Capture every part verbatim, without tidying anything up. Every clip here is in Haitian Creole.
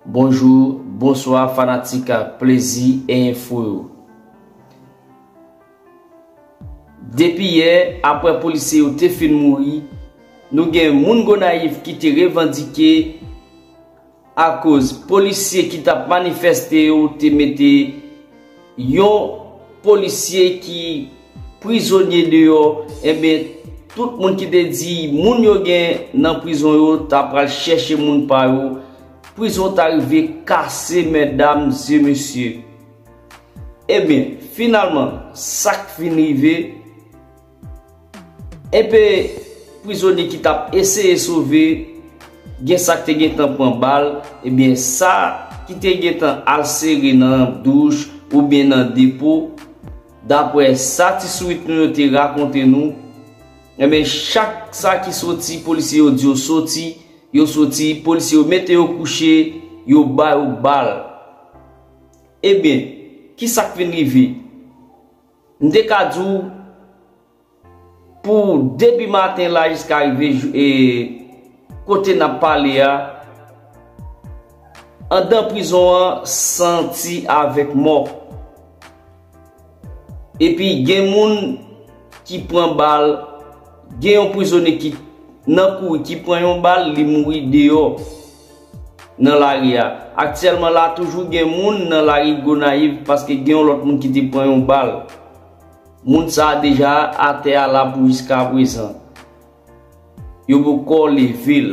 Bonjou, bonswa fanatik Plezi Enfo yo. Depi yè, apre polisye yo te fin mouri, nou gen moun Gonayiv ki te revandike akoz polisye ki t ap manifeste yo te mete yon polisye ki prizonye deyò. Ebyen, tout moun ki te di moun yo gen nan prizon yo ta pral chèche moun pa yo. Prizon ta rive kase, medam e mesye. Ebyen, finalman, sa k fin rive, enpe prizonye ki t ap eseye sove, gen sa k te gentan pran bal, ebyen, sa ki te gentan al sere nan douch oubyen nan depo, dapre sa ti sourit nou yo te rakonte nou, ebyen, chak sa ki soti, polisye yo di yo soti, yo soti, polisye yo mete yo kouche, yo ba yo bal. Ebyen, ki sa k vin rive? M te ka di w, pou depi maten la jiska rive jou- e, kote n ap pale a, anndan prizon an santi avèk mò. Epi gen moun ki pran bal, gen yon prizonye ki nan kouri ki pran yon bal, li mouri deyò nan lari a. Aktyèlman la, toujou gen moun nan lari Gonayiv paske gen yon lòt moun ki te pran yon bal. Moun sa a deja atè a la pou jiska prezan. Yo poko leve l.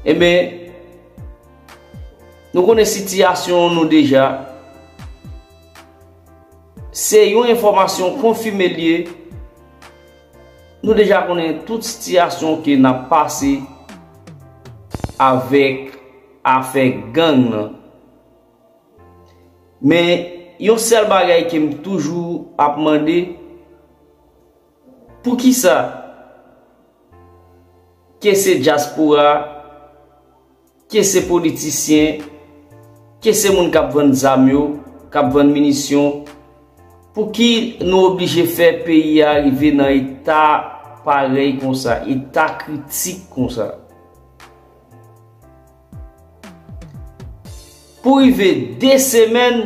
Ebyen, nou konnen sitiyasyon nou deja. Se yon enfòmasyon konfime l ye. Nou deja konnen tout sitiyasyon ke n ap pase avèk afè gang nan. Men, yon sèl bagay ke m toujou ap mande, poukisa ke se dyaspora, ke se politisyen, ke se moun k ap vann zam yo, k ap vann minisyon, pouki nou oblije fè peyi a rive nan eta parèy konsa, eta kritik konsa? Pou rive de semèn,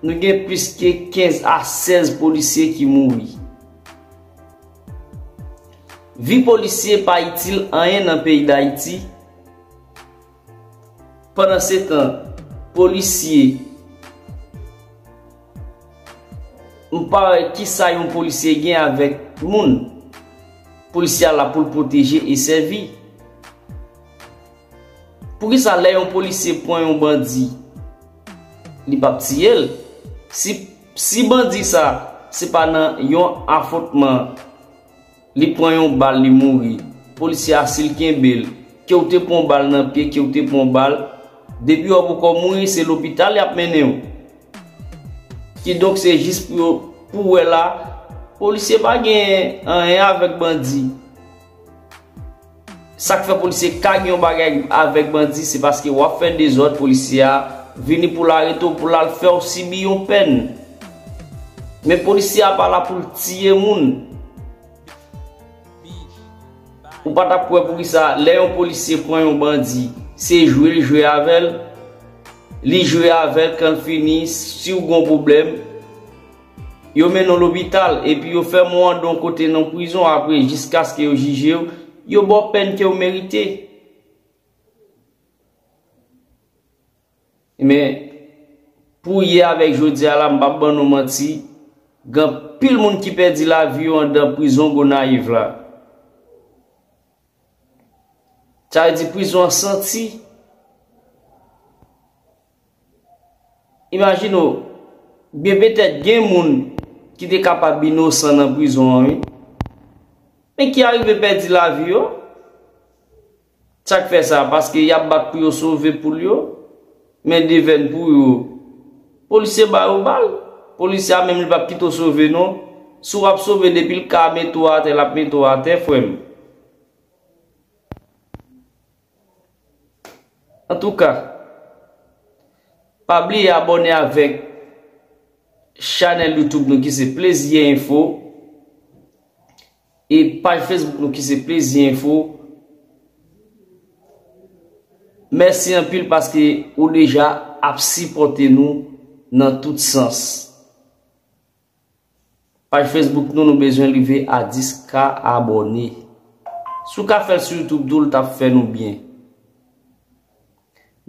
nou gen plis ke kenz a sèz polisye ki mouri. Vi polisye pa itil anyen nan peyi Dayiti. Pandansetan, polisye, m pa wè kisa yon polisye gen avèk moun. Polisye a la pou l pwoteje e sèvi. Poukisa lè yon polisye pran yon bandi, li p ap tiye l? Si, si bandi sa, se pa nan yon afwontman, li pran yon bal, li mouri. Polisye a, si l kenbe l, ke w te pran yon bal nan pye, ke w te pran yon bal, depi w ap poko mouri, se lopital y ap mennen w. Kidonk, se jis pou yo, pou w wè la, polisye pa gen anyen avèk bandi. Sa k fè polisye ka gen yon bagay avèk bandi, se paske w ap fè dezòd, polisye a vini pou l arete w, pou l al fè w sibi yon pèn. Men polisye a pa la pou l tiye moun. Ou pa t ap kwè poukisa lè yon polisye pran yon bandi, se jwe li jwe avè l, li jwe avè l, kan l fini, si w gen yon pwoblèm, yo mennen w lopital, epi yo fèmen w anndan yon kote nan prizon, apre, jiskaske yo jije w, yo ba w pèn ke w merite. Men, pou yè avèk jodi a la, m p ap ban nou manti, gen anpil moun ki pèdi lavi yo anndan prizon Gonayiv la. Sa vle di prizon an santi. Imajine w, byen petèt gen moun ki te kapab inosan nan prizon an, wi. Men ki arive pèdi lavi yo. Sa k fè sa? Paske y ap bat pou yo sove poul yo, men devèn pou yo, polisye ba yo bal. Polisye a menm, li p ap kite w sove non. Si w ap sove, depi l ka mete w atè, l ap mete w atè, frè m. Antouka, pa bliye abòne avèk chanèl YouTube nou ki se Plezi Enfo e paj Facebook nou ki se Plezi Enfo. Mèsi anpil paske ou deja ap sipòte nou nan tout sans. Paj Facebook nou, nou bezwen rive a dis K abòne. Si w ka fè l sou YouTube tou, l t ap fè nou byen.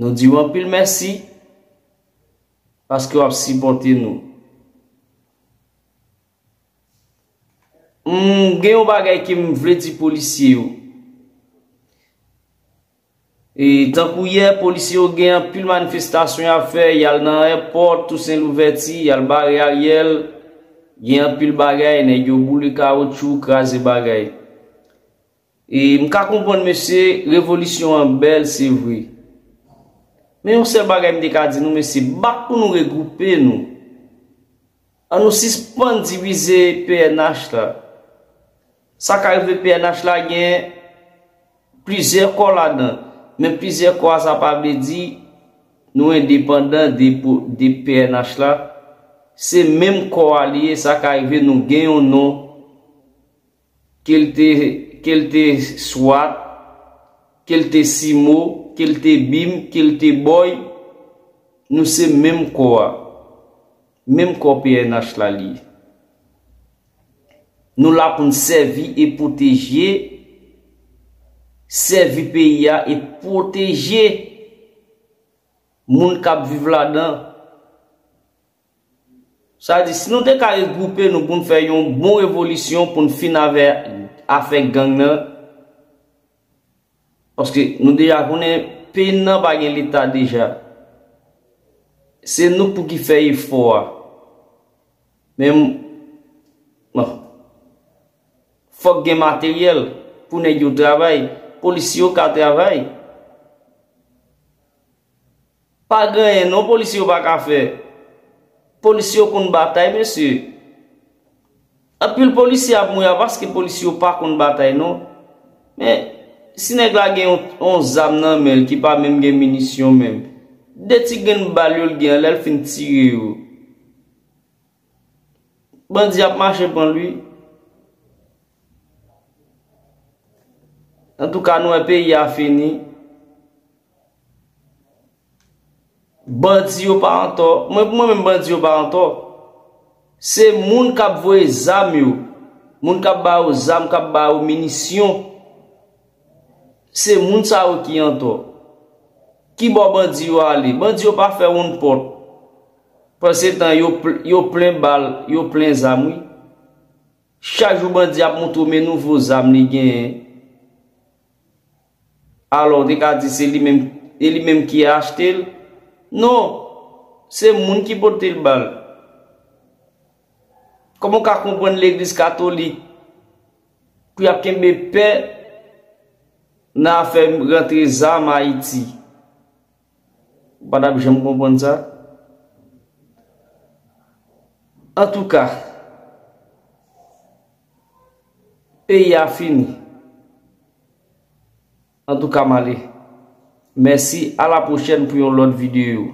Nou di w anpil mèsi paske w ap sipòte nou. M gen yon bagay ke m vle di polisye yo. E tankou yè, polisye yo gen anpil manifestasyon y ap fè, y al nan èpòt, Tousen Louvèti, y al bare Ariel, gen anpil bagay, nèg yo boule kawotchou, kraze bagay. E m ka konprann mesye, revolisyon an bèl, se vre. Men yon sèl bagay m te ka di nou, mesye, bat pou nou regwoupe nou. An nou sispann divize P N H la. Sa ka rive P N H la gen plizyè kò ladan, men plizyè kò a sa pa vle di nou endepandan de, de P N H la. Se menm kò a li ye, sa ka rive nou gen yon non, ke l te, ke l te swat, ke l te simo, ke l te bim, ke l te bòy, nou se menm kò a. Menm kò P N H la li ye. Nou la pou n sèvi e pwoteje, sèvi peyi a e pwoteje moun k ap viv ladan. Sa di, si nou te ka regwoupe nou pou n fè yon bon revolisyon, pou n fin avè afè gang nan, paske nou deja konnen peyi n nan pa gen leta deja. Se nou pou ki fè efò a. Men, bon, fòk gen materyèl pou nèg yo travay, polisye yo ka travay. Pa gen anyen non polisye yo pa ka fè. Polisye yo konn batay, mesye. Anpil polisye ap mouri a paske polisye yo pa konn batay non. Men, si nèg la gen yon, yon zam nan men l ki pa menm gen minisyon menm, de ti grenn bal yo l gen an, lè l fin tire yo, bandi ap mache pran l wi. Antouka, nou wè peyi a fini. Bandi yo pa antò. Mwen, pou mwen menm, bandi yo pa antò. Se moun k ap voye zam yo, moun k ap ba yo zam, k ap ba yo minisyon. Se moun sa yo ki antò. Ki bò bandi yo ale? Bandi yo pa fè wonn pòt. Pansetan yo pl-, yo plen bal, yo plen zam, wi. Chak jou bandi ap montre w men nouvo zam li genyen. Alò, w te ka di se li menm, e li menm ki achte l? Non, se moun ki pote l ba l. Kòman w ka konprann legliz katolik pou y ap kenbe pè nan afè rantre zam Ayiti? Ou pa t ap janm konprann sa. Antouka, peyi a fini. Antouka, m ale. Mèsi, a la pwochèn pou yon lòt videyo.